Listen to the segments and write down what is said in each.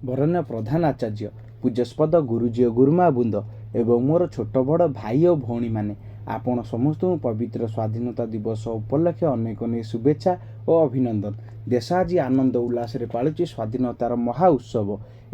ବରେଣ୍ୟ ପ୍ରଧାନ ଆଚାର୍ଯ୍ୟ, ପୂଜ୍ୟାସ୍ପଦ ଗୁରୁଜୀ ଓ ଗୁରୁମା ବୃନ୍ଦ ଏବଂ ମୋର ଛୋଟ ବଡ଼ ଭାଇ ଓ ଭଉଣୀମାନେ, ଆପଣ ସମସ୍ତଙ୍କୁ ପବିତ୍ର ସ୍ୱାଧୀନତା ଦିବସ ଉପଲକ୍ଷେ ଅନେକ ଅନେକ ଶୁଭେଚ୍ଛା ଓ ଅଭିନନ୍ଦନ। ଦେଶ ଆଜି ଆନନ୍ଦ ଉଲ୍ଲାସରେ ପାଳୁଛି ସ୍ୱାଧୀନତାର ମହା ଉତ୍ସବ।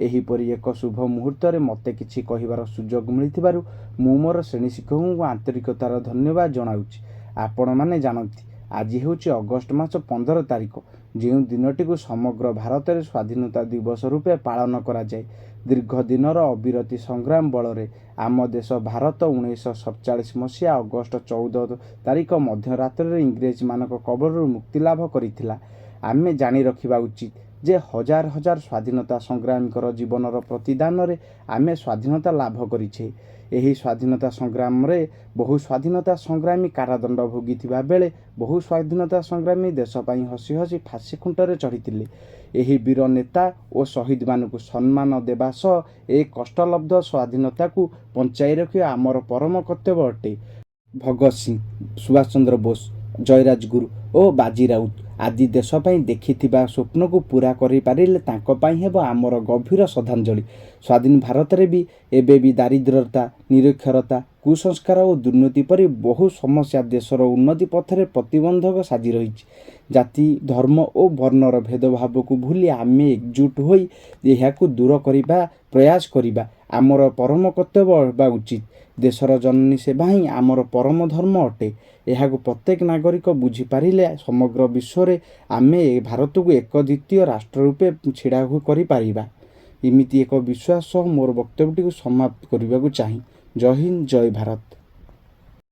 ଏହିପରି ଏକ ଶୁଭ ମୁହୂର୍ତ୍ତରେ ମୋତେ କିଛି କହିବାର ସୁଯୋଗ ମିଳିଥିବାରୁ ମୁଁ ମୋର ଶ୍ରେଣୀ ଶିକ୍ଷକଙ୍କୁ ଆନ୍ତରିକତାର ଧନ୍ୟବାଦ ଜଣାଉଛି। ଆପଣମାନେ ଜାଣନ୍ତି, ଆଜି ହେଉଛି ଅଗଷ୍ଟ ମାସ 15 ତାରିଖ, ଯେଉଁ ଦିନଟିକୁ ସମଗ୍ର ଭାରତରେ ସ୍ୱାଧୀନତା ଦିବସ ରୂପେ ପାଳନ କରାଯାଏ। ଦୀର୍ଘ ଦିନର ଅବିରତ ସଂଗ୍ରାମ ବଳରେ ଆମ ଦେଶ ଭାରତ 1947 ମସିହା ଅଗଷ୍ଟ 14 ତାରିଖ ମଧ୍ୟରାତ୍ରରେ ଇଂରେଜମାନଙ୍କ କବଳରୁ ମୁକ୍ତି ଲାଭ କରିଥିଲା। ଆମେ ଜାଣି ରଖିବା ଉଚିତ ଯେ ହଜାର ହଜାର ସ୍ୱାଧୀନତା ସଂଗ୍ରାମୀଙ୍କର ଜୀବନର ପ୍ରତିଦାନରେ ଆମେ ସ୍ୱାଧୀନତା ଲାଭ କରିଛେ। ଏହି ସ୍ୱାଧୀନତା ସଂଗ୍ରାମରେ ବହୁ ସ୍ୱାଧୀନତା ସଂଗ୍ରାମୀ କାରାଦଣ୍ଡ ଭୋଗିଥିବା ବେଳେ ବହୁ ସ୍ୱାଧୀନତା ସଂଗ୍ରାମୀ ଦେଶ ପାଇଁ ହସି ହସି ଫାଶୀ ଖୁଣ୍ଟରେ ଚଢ଼ିଥିଲେ। ଏହି ବୀର ନେତା ଓ ଶହୀଦମାନଙ୍କୁ ସମ୍ମାନ ଦେବା ସହ ଏହି କଷ୍ଟଲବ୍ଧ ସ୍ୱାଧୀନତାକୁ ବଞ୍ଚାଇ ରଖିବା ଆମର ପରମ କର୍ତ୍ତବ୍ୟ ଅଟେ। ଭଗତ ସିଂ, ସୁଭାଷ ଚନ୍ଦ୍ର ବୋଷ, ଜୟୀ ରାଜଗୁରୁ ଓ ବାଜି ରାଉତ ଆଦି ଦେଶ ପାଇଁ ଦେଖିଥିବା ସ୍ୱପ୍ନକୁ ପୂରା କରିପାରିଲେ ତାଙ୍କ ପାଇଁ ହେବ ଆମର ଗଭୀର ଶ୍ରଦ୍ଧାଞ୍ଜଳି। ସ୍ୱାଧୀନ ଭାରତରେ ବି ଏବେ ବି ଦାରିଦ୍ର୍ୟତା, ନିରକ୍ଷରତା, କୁସଂସ୍କାର ଓ ଦୁର୍ନୀତି ପରି ବହୁ ସମସ୍ୟା ଦେଶର ଉନ୍ନତି ପଥରେ ପ୍ରତିବନ୍ଧକ ସାଜି ରହିଛି। ଜାତି, ଧର୍ମ ଓ ବର୍ଣ୍ଣର ଭେଦଭାବକୁ ଭୁଲି ଆମେ ଏକଜୁଟ ହୋଇ ଏହାକୁ ଦୂର କରିବା ପ୍ରୟାସ କରିବା ଆମର ପରମ କର୍ତ୍ତବ୍ୟ ହେବା ଉଚିତ। ଦେଶର ଜନନୀ ସେବା ହିଁ ଆମର ପରମ ଧର୍ମ ଅଟେ। ଏହାକୁ ପ୍ରତ୍ୟେକ ନାଗରିକ ବୁଝିପାରିଲେ ସମଗ୍ର ବିଶ୍ୱରେ ଆମେ ଭାରତକୁ ଏକ ଦ୍ୱିତୀୟ ରାଷ୍ଟ୍ର ରୂପେ ଛିଡ଼ା କରିପାରିବା। ଏମିତି ଏକ ବିଶ୍ୱାସ ସହ ମୋର ବକ୍ତବ୍ୟଟିକୁ ସମାପ୍ତ କରିବାକୁ ଚାହେଁ। ଜୟ ହିନ୍ଦ, ଜୟ ଭାରତ।